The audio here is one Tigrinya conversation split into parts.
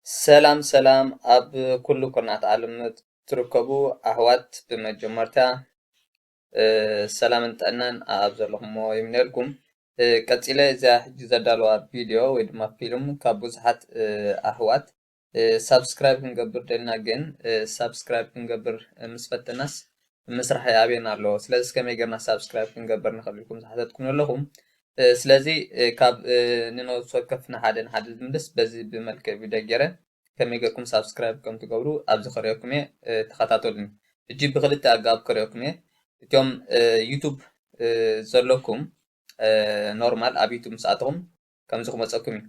ሰላም ሰላም ኣብ ኩሉ ኩርናት ዓለም ትርከቡ ኣሕዋት፣ ብመጀመርታ ሰላምን ጥዕናን ኣብ ዘለኹሞ ይምነልኩም። ቀፂለ እዚኣ ሕጂ ዘዳለዋ ቪድዮ ወይ ድማ ፊልም ካብ ብዙሓት ኣሕዋት ሳብስክራይብ ክንገብር ደልና፣ ግን ሳብስክራይብ ክንገብር ምስ ፈተናስ ምስራሕ ይኣብየና ኣሎ። ስለዚ ከመይ ጌርና ሳብስክራይብ ክንገብር ንኽእል ኢልኩም ዝሓተትኩም ኣለኹም። ስለዚ ካብ ንነብሲ ወከፍ ንሓደ ንሓደ ዝምልስ በዚ ብመልክዕ ቪድዮ ገይረ ከመይ ጌርኩም ሳብስክራይብ ከም ትገብሩ ኣብዚ ከርእየኩም እየ። ተኸታተሉኒ። ሕጂ ብክልተ ኣገባብ ከርእየኩም እየ። እቶም ዩቱብ ዘለኩም ኖርማል ኣብ ዩቱብ ምስ ኣተኹም ከምዚ ክመፀኩም እዩ።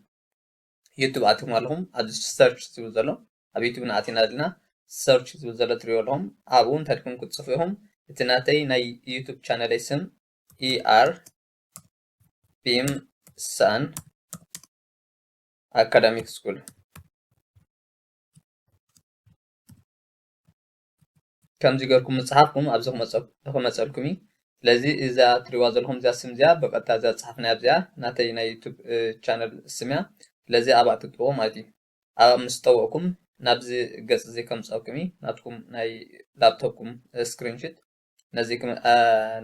ዩቱብ ኣቲኹም ኣለኹም፣ ኣብዚ ሰርች ዝብል ዘሎ ኣብ ዩቱብ ንኣቲና ዘለና ሰርች ዝብል ዘሎ ትሪኦ ኣለኹም። ኣብኡ እንታይ ድኩም ክትፅፉ ኢኹም? እቲ ናተይ ናይ ዩቱብ ቻነለይ ስም ኢኣር ቢም ሳን ኣካዳሚክ ስኩል ከምዚ ገርኩም ምፅሓፍኩም ኣብዚ ክመፀልኩም እዩ። ስለዚ እዛ ትሪዋ ዘለኹም እዚኣ ስም እዚኣ ብቐጥታ እዛ ዝፀሓፍናያ እዚኣ ናተይ ናይ ዩቱብ ቻነል ስም እያ። ስለዚ ኣብኣ ትጥወ ማለት እዩ። ኣብ ምስ ጠወቕኩም ናብዚ ገፅ እዚ ከምፀኩም እዩ፣ ናትኩም ናይ ላፕቶፕኩም ስክሪንሽት ነዚ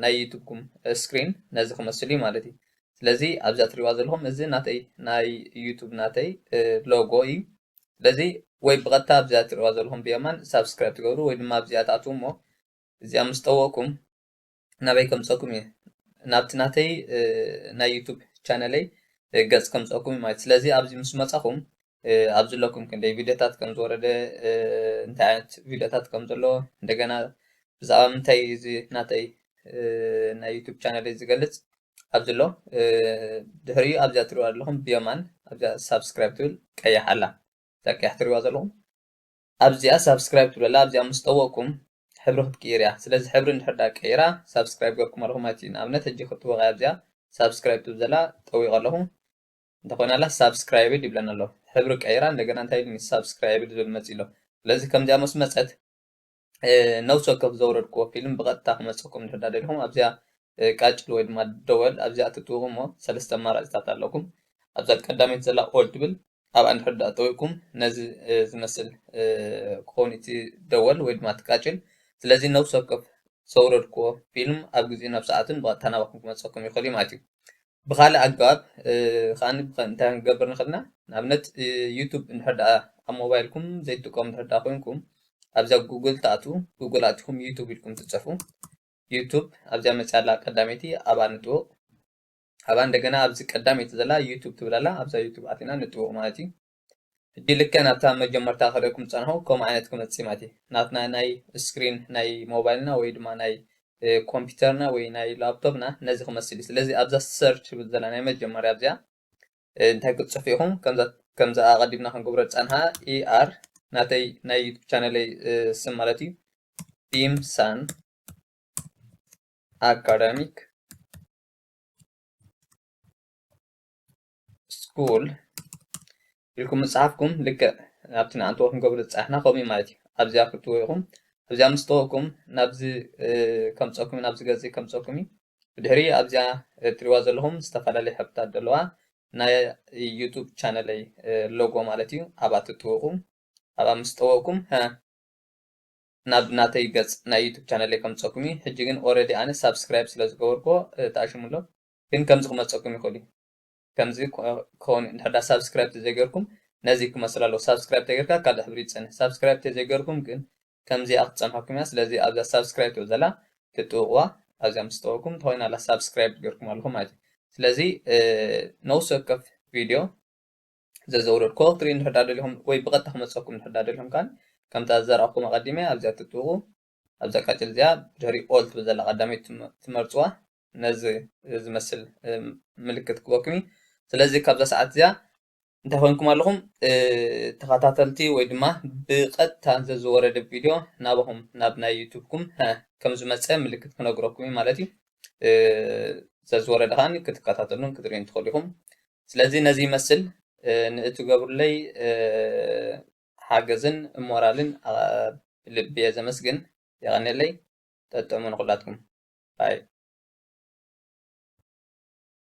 ናይ ዩቱብኩም ስክሪን ነዚ ክመስል እዩ ማለት እዩ። ስለዚ ኣብዛ ትሪዋ ዘለኹም እዚ ናተይ ናይ ዩቱብ ናተይ ሎጎ እዩ። ስለዚ ወይ ብቐጥታ ኣብዚኣ ትሪዋ ዘለኹም ብየማን ሳብስክራይብ ትገብሩ ወይ ድማ ኣብዚኣ ትኣትዉ እሞ እዚኣ ምስ ጠወቕኩም ናበይ ከምፀኩም እዩ? ናብቲ ናተይ ናይ ዩቱብ ቻነለይ ገፅ ከምፀኩም እዩ ማለት። ስለዚ ኣብዚ ምስ መፃኹም ኣብዚ ኣለኩም ክንደይ ቪድዮታት ከም ዝወረደ፣ እንታይ ዓይነት ቪድዮታት ከም ዘሎ፣ እንደገና ብዛዕባ ምንታይ እዚ ናተይ ናይ ዩቱብ ቻነለይ ዝገልፅ ኣብዚ ኣሎ። ድሕሪኡ ኣብዚኣ ትሪዋ ኣለኹም ብየማን ኣብዚኣ ሳብስክራይብ ትብል ቀያሕ ኣላ። እዛ ቀያሕ ትሪዋ ዘለኹም ኣብዚኣ ሳብስክራይብ ትብለላ ኣብዚኣ ምስ ጠወቕኩም ሕብሪ ክትቅይር እያ። ስለዚ ሕብሪ እንድሕር ዳ ቀይራ ሳብስክራይብ ገርኩም ኣለኹም ማለት እዩ። ንኣብነት ሕጂ ክትወቕ ኣብዚኣ ሳብስክራይብ ትብል ዘላ ጠዊቕ ኣለኹ። እንተኾይናላ ሳብስክራይብ ይብለና ኣሎ። ሕብሪ ቀይራ እንደገና እንታይ ኢሉኒ ሳብስክራይብ ዝብል መፂ ኣሎ። ስለዚ ከምዚኣ ምስ መፀት ነብሲ ወከፍ ዘውረድክዎ ፊልም ብቐጥታ ክመፀኩም እንድሕር ዳ ደሊኹም ኣብዚኣ ቃጭል ወይ ድማ ደወል ኣብዚኣ ትጥውቑ እሞ ሰለስተ ኣማራፂታት ኣለኩም። ኣብዛ ቀዳመይቲ ዘላ ኦል ትብል ኣብኣ እንድሕር ዳ ጠዊቕኩም ነዚ ዝመስል ክኸውን እቲ ደወል ወይ ድማ ትቃጭል። ስለዚ ነብሲ ወከፍ ዘውረድክዎ ፊልም ኣብ ግዜን ኣብ ሰዓትን ብቐጥታ ናባኹም ክመፀኩም ይኽእል እዩ ማለት እዩ። ብኻልእ ኣገባብ ከዓኒ እንታይ ክንገብር ንኽእልና፣ ንኣብነት ዩቱብ እንድሕር ደኣ ኣብ ሞባይልኩም ዘይትጥቀሙ እንድሕር ደኣ ኮይንኩም ኣብዛ ጉግል ትኣትዉ፣ ጉግል ኣቲኹም ዩቱብ ኢልኩም ትፅሕፉ። ዩቱብ ኣብዚኣ መፅያ ኣላ ቀዳመይቲ ኣብኣ ንጥውቕ። ኣብኣ እንደገና ኣብዚ ቀዳመይቲ ዘላ ዩቱብ ትብል ኣላ ኣብዛ ዩቱብ ኣቲና ንጥውቕ ማለት እዩ። ሕጂ ልክዕ ናብታ መጀመርታ ክርእየኩም ዝፀናኹ ከምኡ ዓይነት ክመፅእ ማለት እዩ። ናትና ናይ ስክሪን ናይ ሞባይልና ወይ ድማ ናይ ኮምፒውተርና ወይ ናይ ላፕቶፕና ነዚ ክመስል እዩ። ስለዚ ኣብዛ ሰርች ትብል ዘላ ናይ መጀመርያ ኣብዚኣ እንታይ ክትፅሕፉ ኢኹም? ከምዛ ኣቐዲምና ክንገብሮ ዝፀንሓ ኢኣር ናተይ ናይ ዩቱብ ቻነለይ ስም ማለት እዩ። ቢም ሳን ኣካዳሚክ ስኩል ኢልኩም ምፅሓፍኩም ልክዕ ኣብቲ ንኣንትዎ ክንገብሩ ዝፀሓሕና ከምኡ ማለት እዩ። ኣብዚኣ ክትወ ኢኹም ኣብዚኣ ምስ ተወኩም ናብዚ ከምፀኩም ናብዚ ገፅ ከምፀኩም እዩ። ብድሕሪ ኣብዚኣ ትሪዋ ዘለኹም ዝተፈላለዩ ሕብርታት ዘለዋ ናይ ዩቱብ ቻነለይ ሎጎ ማለት እዩ። ኣብኣ ትጥወቁ። ኣብኣ ምስ ጠወቅኩም ናብ ናተይ ገፅ ናይ ዩቱብ ቻነለይ ከምፀኩም እዩ። ሕጂ ግን ኦረዲ ኣነ ሳብስክራይብ ስለ ዝገበርኩዎ ተኣሽሙ ኣሎ። ግን ከምዚ ክመፀኩም ይኽእል እዩ። ከምዚ ክኸውን እንድሕር ዳ ሳብስክራይብ ተዘይገርኩም ነዚ ክመስል ኣለዎ። ሳብስክራይብ ተገርካ ካልእ ሕብሪ ይፀንሕ። ሳብስክራይብ ተዘይገርኩም ግን ከምዚኣ ክትፀንሐኩም እያ። ስለዚ ኣብዛ ሳብስክራይብ ትብል ዘላ ትጥውቕዋ ኣብዚኣ ምስ ጠወኩም ተኾይና ኣላ ሳብስክራይብ ገርኩም ኣለኹም ማለት እዩ። ስለዚ ነብሲ ወከፍ ቪድዮ ዘዘውረድኩ ክትርኢ እንድሕር ዳ ደሊኹም ወይ ብቐጥታ ክመፀኩም እንድሕር ዳ ደሊኹም ካን ከምታ ዘርኣኹም ኣቐዲመ ኣብዚኣ ትጥውቑ ኣብዛ ቃጭል እዚኣ ድሕሪ ኦል ትብል ዘላ ቀዳመይቲ ትመርፅዋ ነዚ ዝመስል ምልክት ክበኩም እዩ። ስለዚ ካብዛ ሰዓት እዚኣ እንታይ ኮይንኩም ኣለኹም ተኸታተልቲ ወይ ድማ ብቐጥታ ዘዝወረደ ቪድዮ ናባኹም ናብ ናይ ዩቱብኩም ከም ዝመፀ ምልክት ክነግረኩም እዩ ማለት እዩ። ዘዝወረደ ከዓ ክትከታተሉን ክትርእዩን ትኽእሉ ኢኹም። ስለዚ ነዚ ይመስል። ንእትገብሩለይ ሓገዝን ሞራልን ልቢ እየ ዘመስግን። የቐንየለይ። ጠጥዕሙ ንኹላትኩም። ባይ።